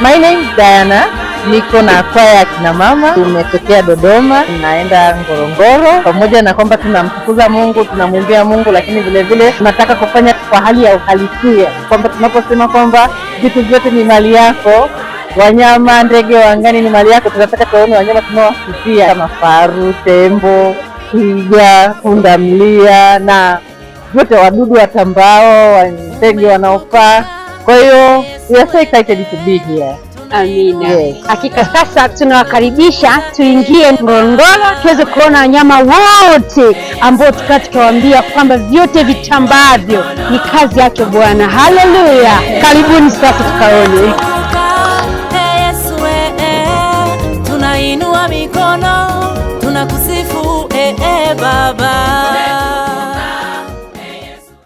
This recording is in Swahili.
My name is Diana, niko na kwaya ya kina mama, tumetokea Dodoma, tunaenda Ngorongoro. Pamoja na kwamba tunamtukuza Mungu, tunamwimbia Mungu, lakini vile vile tunataka kufanya kwa hali ya uhalisia, kwamba tunaposema kwamba vitu vyote ni mali yako, wanyama, ndege wa angani ni mali yako, tunataka tuwaone wanyama tunaowasifia kama faru, tembo, twiga, pundamilia na vyote, wadudu watambao, ndege wanaopaa. Kwa hiyo we are so excited to be here. Amina. Yes. Hakika sasa tunawakaribisha tuingie Ngorongoro tuweze kuona wanyama wote ambao tukaa tukawaambia kwamba vyote vitambavyo ni kazi yake Bwana. Haleluya! Karibuni sasa tukaone. Hey, Yesu, eh, tunainua mikono tunakusifu, eh, eh, Baba.